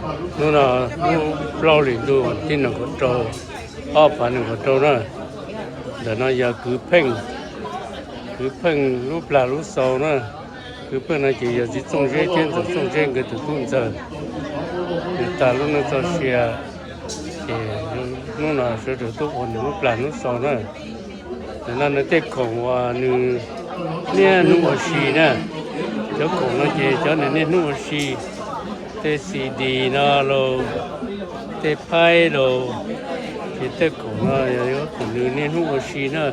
Hnub no hnub plaub hlis ntuj tim nees nkaum rau, ob phav nees nkaum rau na. Ntawm no yog kwv pheej, kwv pheej lub plag lub xaus na. Kwv pheej no ces yog txiv Txooj Zeb thiab ntxawm Txooj Zeb nkawd tus tub ntxawg, nws tag lub neej txoj sia, ces hnub no sawv daws tuaj ua nws lub plag lub xaus na. Ntawm no nws tej khoom uas nws niaj hnub ua si na. Cov khoom no ces cov nws niaj hnub ua si, tej C D no los, tej phaib los, ces tej khoom no yog khoom nws niaj hnub ua si na.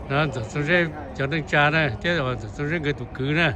No ntxawm Txooj Zeb cov neej tsa na thiab ntxawm Txooj Zeb nkawd tus kwv na.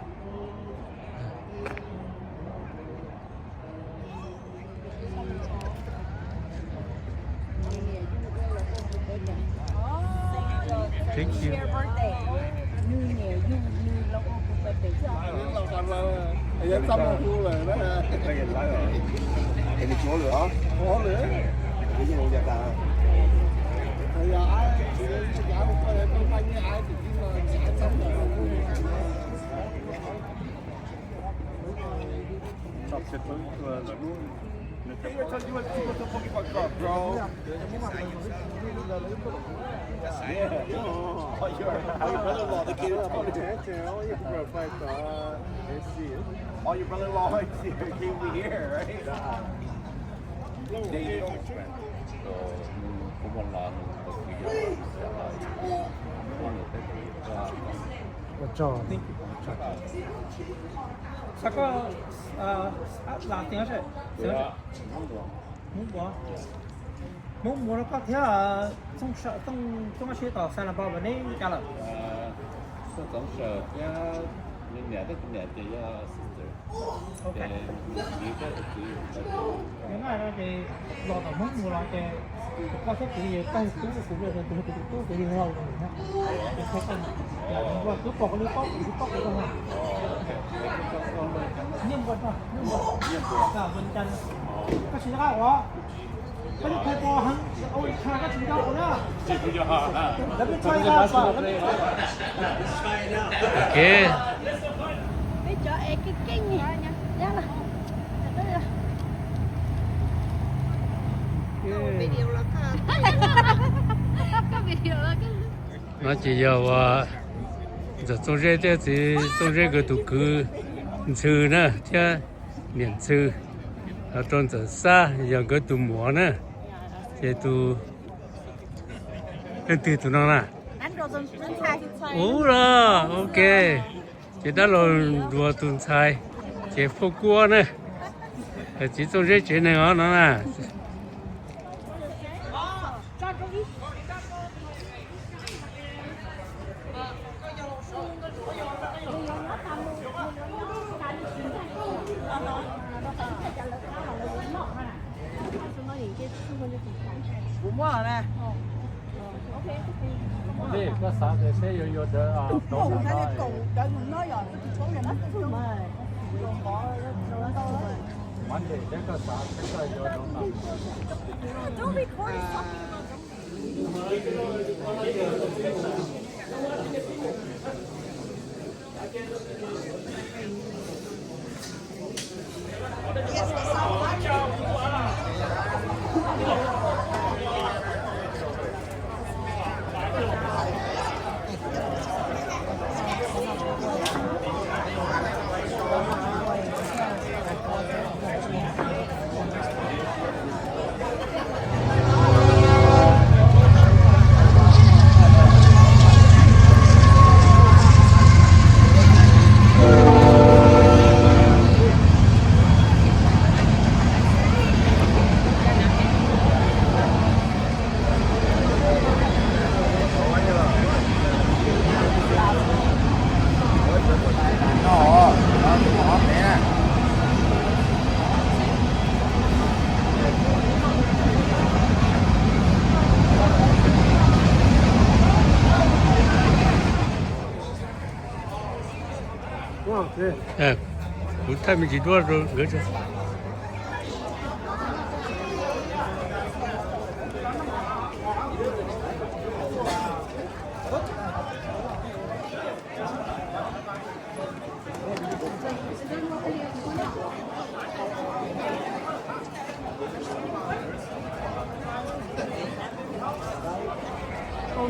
Your brother-in-law, the kid who told me. Oh, your brother-in-law is here. He will be here, right? Xav koj las tias Hmoob Muas, Hmoob Muas rau koj thiab Txooj Ab Siab tom Xas Las Npas mas neb li cas lawm? Nws niam thiab kuv niam ces yog sister. Nws naj no ces los tom Hmoob Muas los ces koj thiab kuv yog koj tub kuv, tus kuv tus tub kuv yog laus lawm na. Ces thiaj koj, twb pom kuv li paub kuv twb paub kuv koj na. Nyiaj Npua, Nyiaj Npua, Npua Cas, koj tsis nco qab ua, koj yeej pais pom heev, ua ib tshaj koj tsis nco ua na. Lawv peb tshaj ib qab pom, lawv peb tshaj. Ok. Peb cov es keej keej. No ces yog uas ntxawm Txooj Zeb thiab txiv Txooj Zeb nkawd tus kwv Ntxhw na thiab niam Ntxhw, los rau ntxawm Xab yog nkawd tus muam na. Ces tus, leej twg tus no na? Ub los, ok. Ces dab laug nruas tus ntxhais, ces Fauj Kuab na. Txiv Txooj Zeb tsev neeg os no na. Kuv muab na. Koj xav tias seb yuav yuav rawv rau no. Monday seb koj xav seb koj yuav rawv no. Kuv thaij me ntsis duab rau nkawd tso.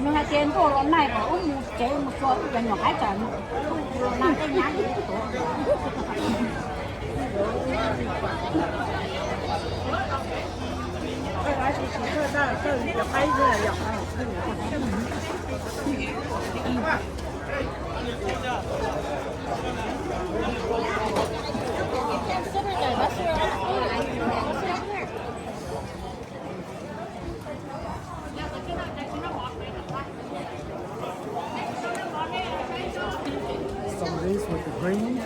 Nws hais tias ntuj los nag mas wb mus tsev mus xyuas wb cov nyuam qaib tsam los nag tej nyab li tuav. Some of these with the green.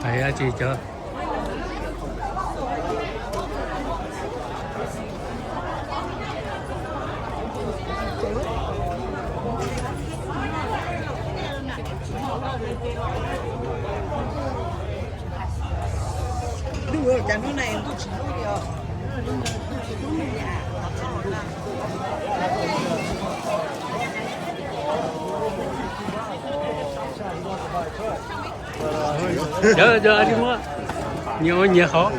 Hais dab tsi cov? Ntuj, cas hnub no ntuj tsis hlub li os. Cov, cov li muab nyias ua nyias qhov.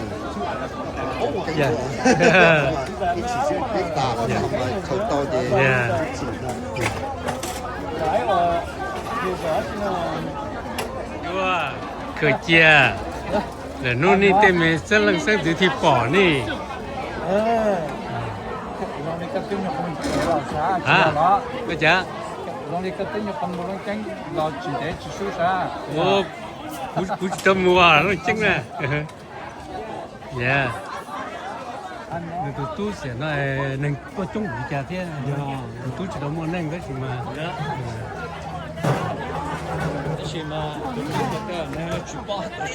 Yuav khaws cia lawm hnub nej tej me xeeb leej xeeb ntxwv thiaj pom nej. A, koj cas? Kuv, kuv tsis tau mus Looj Ceeb na. Ya, nws tus tub xiam no neeg tuaj coob li cas thiab. Tus tub tsis tau muaj neej tab sis mas,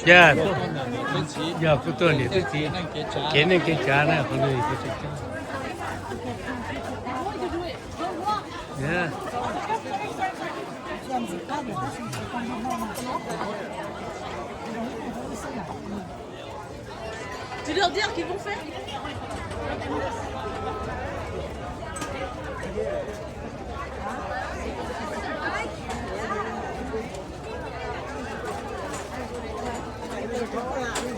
ya, yog kuj tuaj niam tub txiv kev neej kev tsav na, qhov no. Tu leur dire qu'ils vont faire. Tus ko xwb los.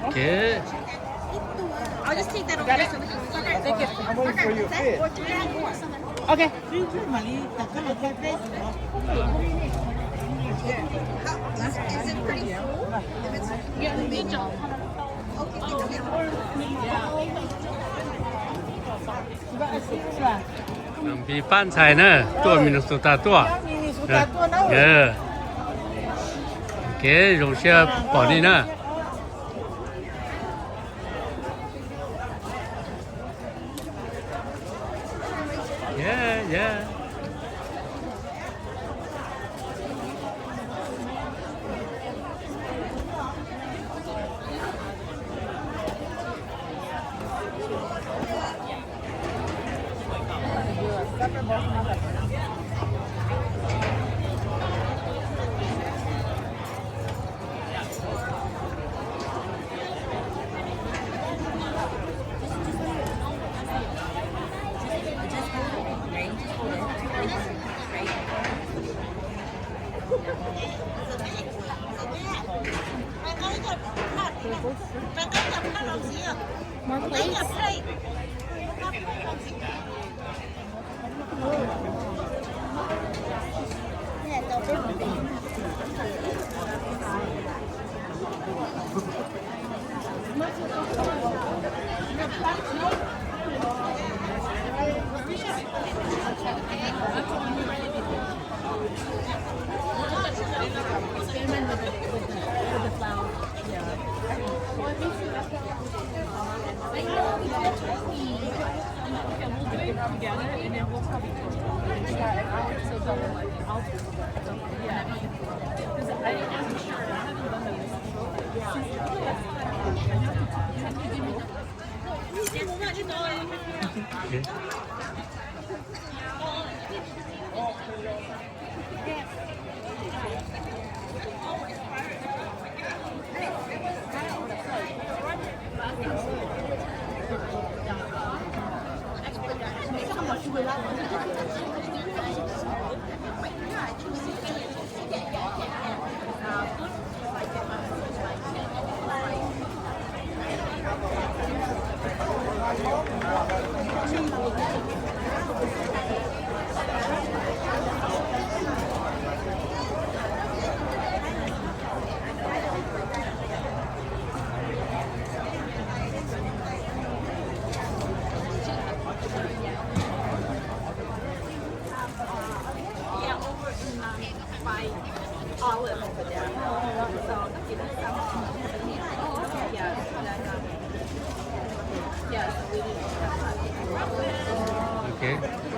Ok. I'll just take that over there so we can see it. Thank you. I'm waiting for your kid. Okay. Is it pretty full? If it's, yeah, good job. Okay, thank you. Npis pab ntxhais na, tuaj Minnesota tuaj. Kev zoo siab pom nej na. Yeah, yeah. More plates?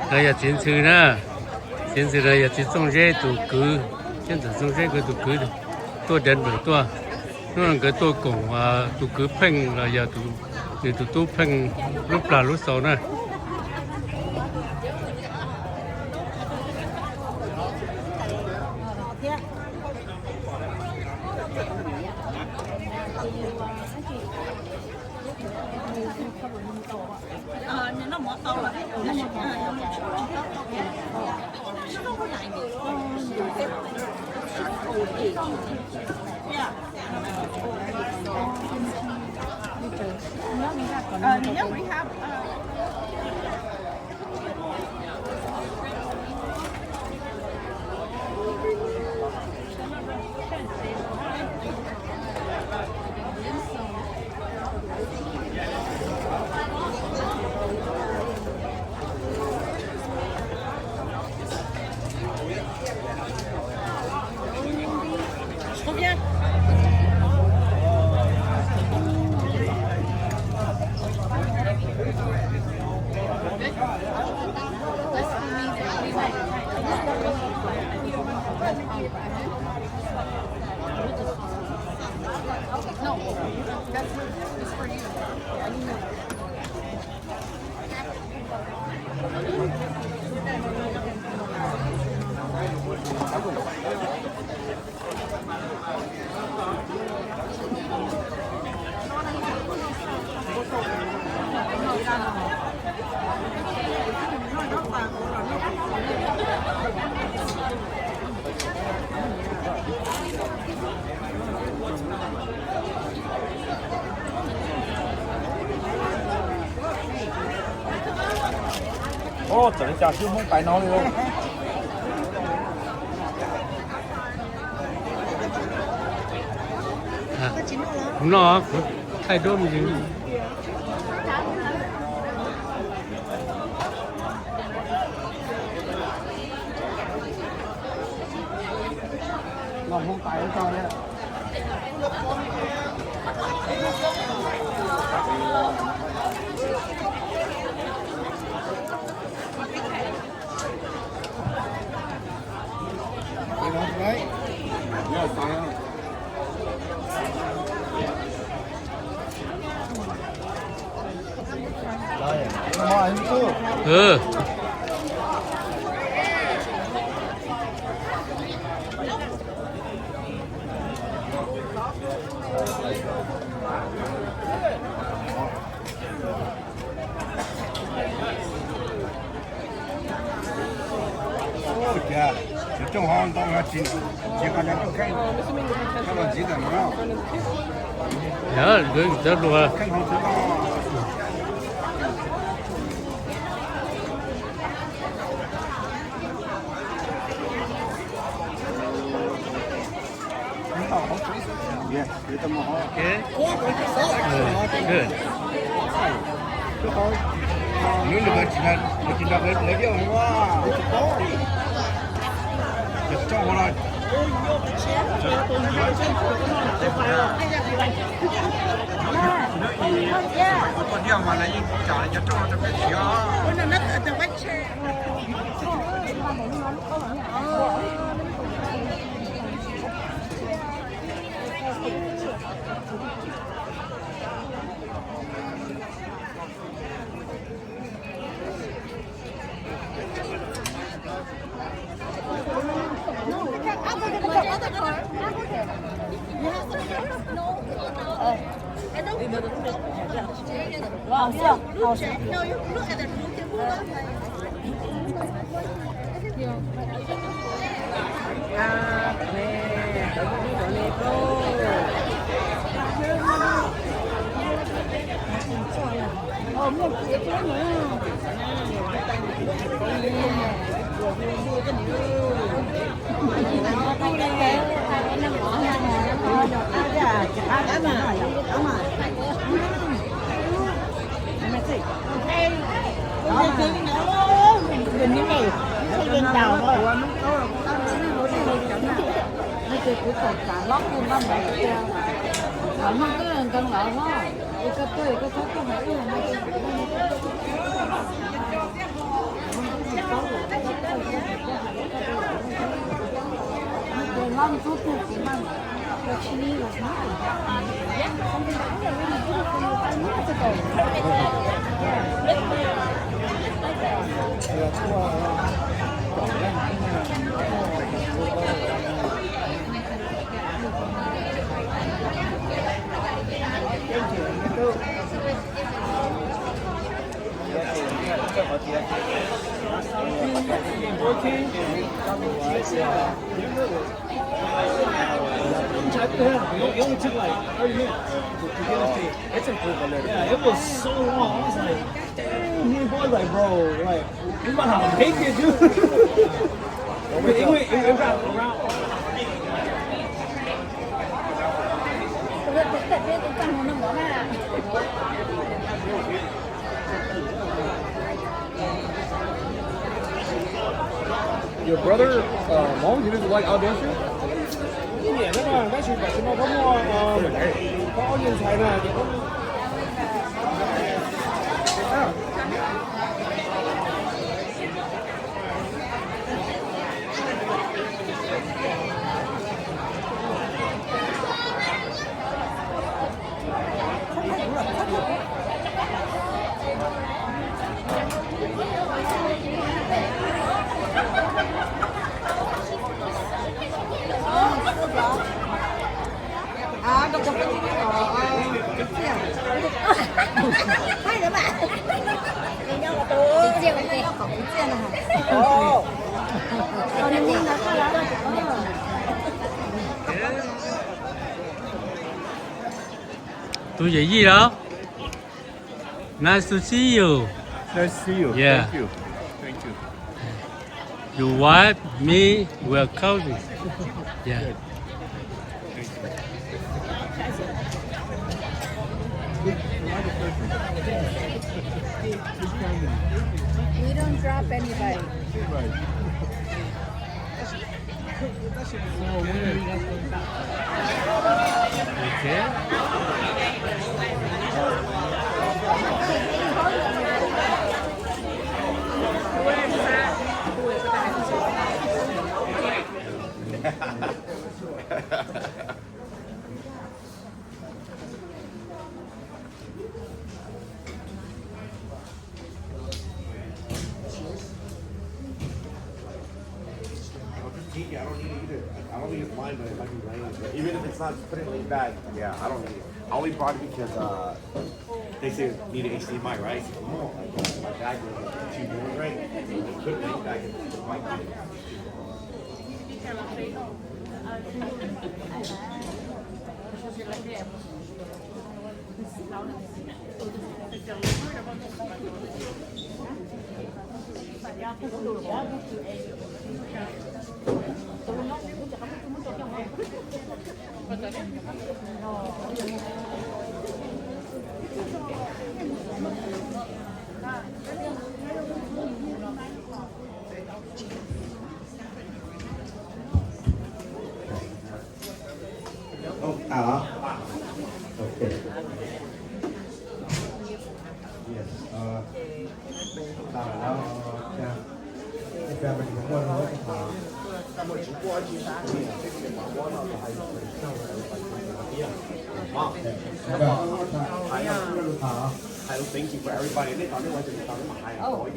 Lawv yog txiv ntxhw na, txiv ntxhw no yog txiv Txooj Zeb tus kwv, thiab ntxawm Txooj Zeb nkawd tus kwv tuaj Denver tuaj. Hnub no nkawd tuaj koom tus kwv Pheej los yog nws tus tub Pheej lub plag lub xaus na. No, that's, it's for you. Txawm li cas xwb Hmoob pais no li. Kuv no kuv thaij duab me ntsis. Cov rooj ho ntau tsis, tsis qas cov rooj kheej, coj los ntxiv tam no. Kheej ho tsis tau. Yeah, it was so long. I was like, damn, he was like, bro, like, we might not make it, dude. 因为 it wrapped around. Your brother, uh, Mom, he doesn't like outdoor shit? Yeah, 那个，但是，但是嘛，他们，呃，他们人才呢，也都是。 Tus yawm yij los? Nice to see you. Nice to see you. Yeah. Thank you. Your wife, me, we are cousins. Yeah. We don't drop anybody. I'll just take it. I don't need it either. I, I don't think it's mine, but it might be Ryan's. But even if it's not, just put it in the bag. Yeah, I don't need it. I only brought it because uh, they say need an H D M I, right? So, come on, like, my bag was like two dollars, right? Put it in the bag. It's like, Ov, tas los? Ok. Yes, uh, tas los. Ov, tas los. Thank you for everybody. Ov,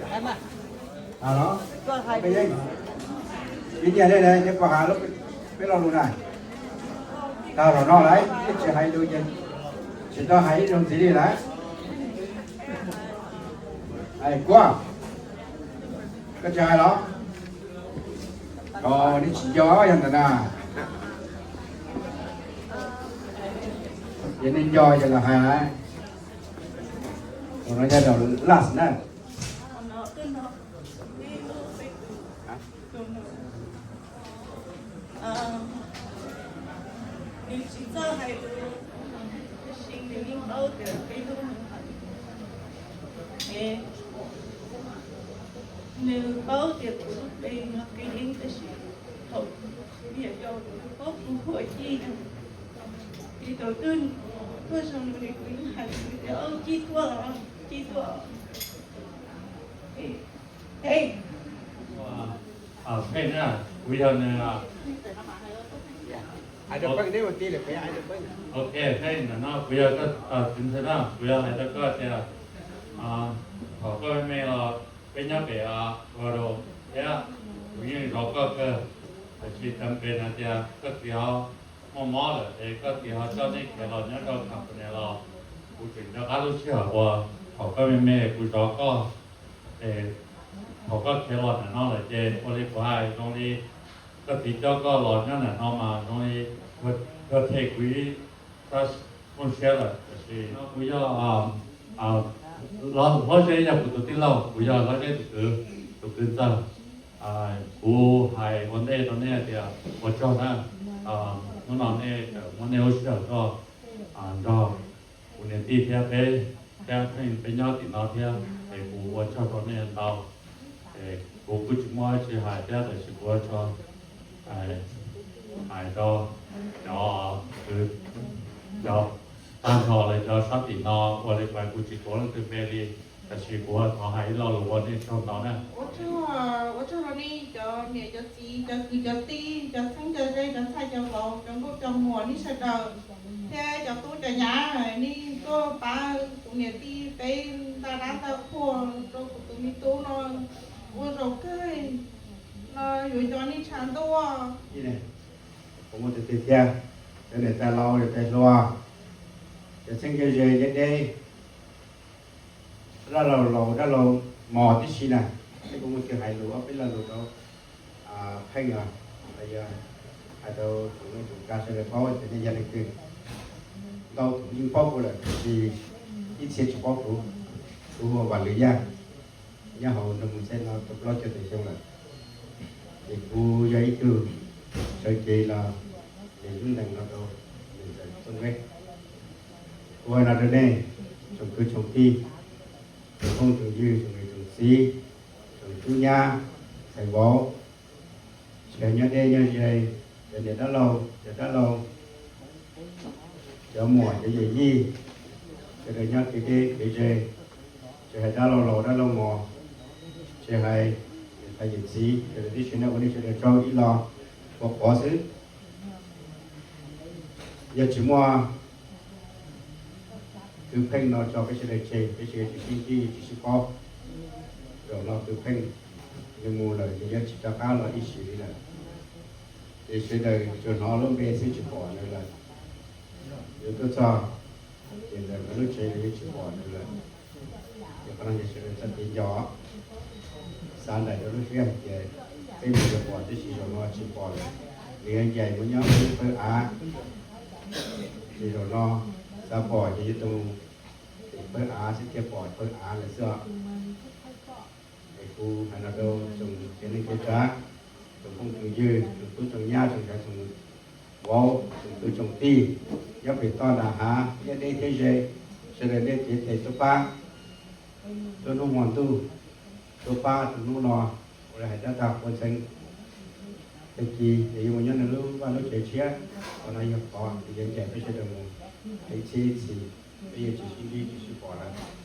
peb nyiam li, nyiam pom hais peb lo lus na. Tag los no lawm, peb tsis hais lus ces tsis tau hais ib zaug ntxiv li lawm. Hais kuv, koj tsis hais los? Os, neb tsis nco yog ntawm na. Yog neb nco ces los hais. Tus no yog last na. Nws tsis txawj hais lus, tab sis nws yeej paub tias peb hlub nws heev. Es nws paub tias kuv lub npe yog Qi Yeeb, tab sis thaum nws yau nws paub kuv hu ua Ci no. Ces thaum twg tuaj zoo nws, nws kuv yeej hais nws tias, Au, Ci tuaj, Ci tuaj. Hey. Pheej na, kuv yog nws. Ok, Pheej, nim no kuv yog koj tus ntxhais na, kuv yuav hais rau koj tias, thaum koj me me los peb nyob pem Colorado thiab, kuv yeej zov koj kawg, tab sis txawm pem no tias koj txiv ho muaj mob lawm es koj txiv ho coj nej khiav los nyob rau California los, kuv tseem nco qab lub sij hawm uas thaum koj me me kuv zov koj, es thaum koj khiav los ntawm no lawm ces ua li kuv hais zoo li koj txiv coj koj los nyob ntawm no mas zoo li koj them kuv ib sab kooj siab lawm. Tiam sis kuv yog Hlob Zeb, yog kuv tus tij laug, kuv yog Hlob Zeb tus kwv, tus kwv ntxawg. Kuv hais ua ntej rau nej tias ua tsaug na, hnub no nej tseem muab nej lub sij hawm tuaj nrog kuv niam tij thiab peb, thiab Pheej peb nyob tim no thiab, es kuv ua tsaug rau nej ntau. Es kuv kuj tsis muaj dab tsi hais thiab, tab sis kuv ua tsaug hais rau cov, cov tag nrho lawv cov sab tim no, ua li kuv tsis tuav leej twg npe li, tab sis kuv thov hais ib lo lus ua nej tsaug ntau na. Ua tsaug, ua tsaug rau nej cov niam cov txiv, cov kwv cov tij, cov txheeb cov ze, cov txhais cov vauv, cov nkauj cov muam, nej sawv daws, thiab cov tub cov nyab, nej tuaj pab kuv niam tij peb nta dab nta qhua rau kuv tus me tub no ua zaum kawg no yuav cov nej tshav ntuj. Kuv muaj tus twg thiab, cov niam tais laus niam tais hluas, cov txheeb cov ze deb deb, dab laug laus dab laug mos tib si na, thiab kuv muaj tus hais lus ob peb lo lus rau Pheej os, yog hais rau tus neeg tus ka sawv daws paub tias nej yog leej twg. Ntau tus yeej paub kuv lawm, tiam sis ib txhia tsis paub kuv. Kuv hu ua Vam Lwm Yaj, nyob hauv Nroog Mus Xeeb no tau plaub caug tawm xyoo lawm. Es kuv yog ib tug sawv cev los, ces lub ntees no rau niam ntxawm Txooj Veb. Kuv ua no rau nej tsoom kwv tsoom tij, tsoom phooj tsoom ywg, tsoom niam tsoom txiv, tsoom tub nyab, ntxhais vauv, tsis hais nyob deb nyob ze, cov niam dab laug, cov dab laug, cov muam, cov yawm yij, sawv daws nyob kev deb kev ze, tsis hais dab laug laus dab laug mos, tsis hais yawm txiv, sawv daws tib si no ua nej sawv daws tsaug ib los ua qhov xwb. Yog tsis muaj kwv Pheej no tso peb sawv daws tseg, peb sawv daws tsis sib ntsib tsis sib paub. Zaum no kwv Pheej nws mus lawm, nws yuav tsis rov qab los ib sim li lawm. Ces sawv daws tsuas hnov lub npe xwb tsis pom nws lawm. Yus tuaj txog, ces ntawm lub tsev nws yuav tsis pom nws lawm. Ces qhov no ces sawv daws txoj kev nco, xav nraim rau lub siab hais tias peb mus yuav pom tib si, zaum no tsis pom lawm. Nws yuav ncaim mus nyob pawg av, ces zaum no xav pom ces yuav tau mus pawg av xwb thiaj pom pawg av lawm xwb os. Es kuv hais no rau tsoom tsev neeg tsev tsav, tsoom phooj tsoom ywg, tsoom tub tsoom nyab, tsoom sav tsoom vauv, tsoom kwv tsoom tij, nyob pem toj nram hav, nyob deb thiab ze, sawv daws nej cev tes tuaj pab, tuaj hnub hmo ntuj, tuaj pab rau hnub no, ua li hais dab tag quav ntxeev, tag kis ces yuav mus nyob nws lub vaj lub tsev tshiab. Qhov no yog qhov yuav ncaim peb sawv daws mus ib txhiab ib txhis, peb yuav tsis sib ntsib tsis sib pom lawm.